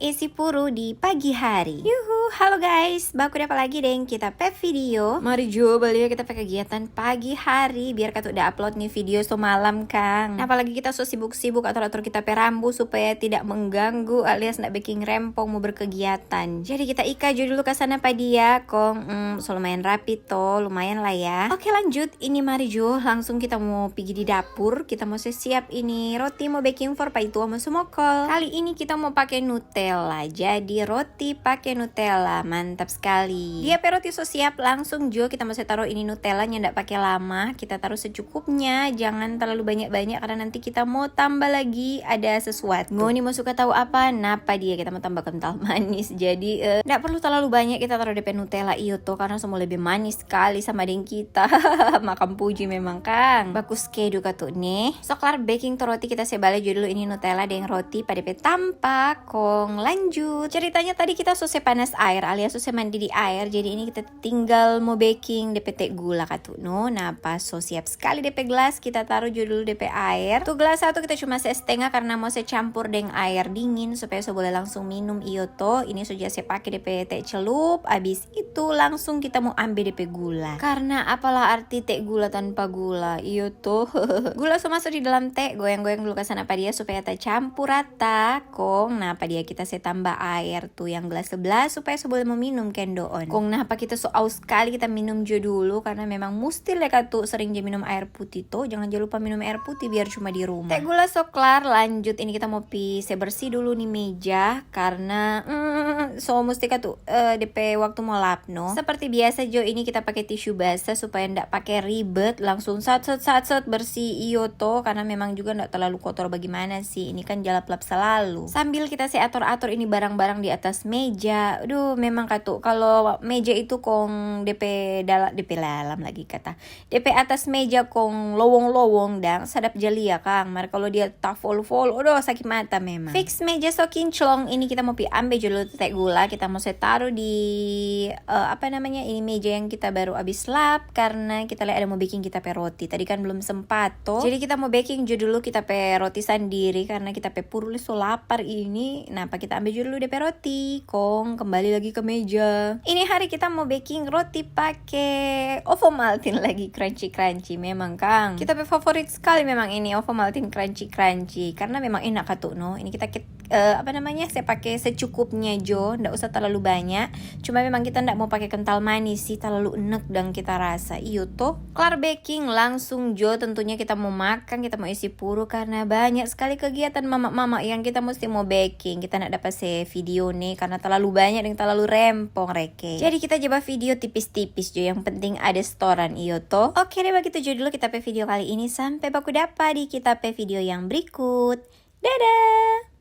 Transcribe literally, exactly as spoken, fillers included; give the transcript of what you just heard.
isi puru di pagi hari. Yuhu, halo guys, baku dapa lagi deng kita pe video. Mari jo balia kita pe kegiatan pagi hari, biar katu da upload ni video so malam kang. Nah, apalagi kita so sibuk-sibuk atur-atur kita pe rambu supaya tidak mengganggu alias nda biking rempong mo berkegiatan. Jadi kita ika jo dulu ka sana pa dia kong, mm, so lumayan rapi to, lumayan lah ya. Oke lanjut, ini mari jo langsung kita mo pigi di dapur, kita mo se siap ini roti mo baking for paitua mo sumokol. Kali ini kita mo pake Nutella, jadi roti pake Nutella, mantap skali. Dia pe roti so siap, langsung jo kita mo se taru ini Nutella nyanda pake lama, kita taru secukupnya, jangan terlalu banyak-banyak karena nanti kita mo tamba lagi ada sesuatu. Ngoni mo suka tau apa? Napa dia kita mo tamba kental manis. Jadi, eh, nda perlu terlalu banyak kita taru depe Nutella iyo to, karena so mo lebe manis skali sama deng kita. Makang puji memang kang. Bagus kedu katu ne. So klar baking tu roti, kita se bale jo dulu ini Nutella deng roti pa depe tampa. Kong lanjut. Ceritanya tadi kita so se panas aer alias so se mandi di aer. Jadi ini kita tinggal mo baking depe te gula katu no. Nah, pas so siap skali depe gelas, kita taru jo dulu depe aer. Tu gelas satu kita cuma se stenga karena mo se campur deng aer dingin supaya so bole langsung minum iyo to. Ini so ja se pake depe te celup, abis itu langsung kita mo ambe depe gula. Karena apalah arti te gula tanpa gula, iyo to. Gula so maso di dalam te, goyang-goyang dulu ka sana pa dia supaya tacampur rata. Kong, nah, pa dia kita se tamba aer tu yang gelas sebelah supaya so bole mo minum kendoon. Kong, nah, pa kita so aus skali, kita minum jo dulu karena memang musti le katu sering ja minum aer putih to. Jangan ja lupa minum aer putih biar cuma di rumah. Te gula so klar, lanjut ini kita mo pi se bersih dulu ni meja karena, mm, so musti katu, eh, depe waktu mo lap no. Seperti biasa jo, ini kita pake tisu basah supaya nda pake ribet, langsung sat, sat, sat, sat, bersih iyo to, karena memang juga nda terlalu kotor bagimana sih. Ini kan ja lap-lap selalu. Sambil kita se ator-ator ini barang-barang di atas meja. Aduh, memang katu, kalau meja itu kong depe dala-, depe dalam lagi kata. Depe atas meja kong lowong-lowong dang, sadap ja lia kang. Mar kalau dia tafol-fol, odoh, saki mata memang. Fix meja so kinclong, ini kita mo pi ambe jo dulu te gula, kita mo se taru di, eh, apa namanya, ini meja yang kita baru abis lap, karena kita le ada mo biking kita pe roti. Tadi kan belum sempat to. Jadi kita mo baking jo dulu kita pe roti sandiri, karena kita pe puru le so lapar ini. Nah, pa kita ambe jo dulu depe roti, kong kembali lagi ke meja. Ini hari kita mo baking roti pake Ovomaltine lagi, crunchy-crunchy memang kang. Kita pe favorit skali memang ini Ovomaltine crunchy-crunchy, karena memang enak katu no. Ini kita ke-, eh, apa namanya, se pake secukupnya jo, nda usah terlalu banyak. Cuma memang kita nda mo pake kental manis sih, terlalu enek dang kita rasa. Iyo to. Klar baking langsung jo, tentunya kita mo makang, kita mo isi puru karena banyak skali kegiatan mama-mama yang kita musti mo baking. Kita nda dapa se video ne karena terlalu banyak deng terlalu rempong reke. Jadi kita ja ba video tipis-tipis jo, yang penting ada setoran iyo to. Oke deh, bagitu jo dulu kita pe video kali ini. Sampe baku dapa di kita pe video yang berikut. Dadah!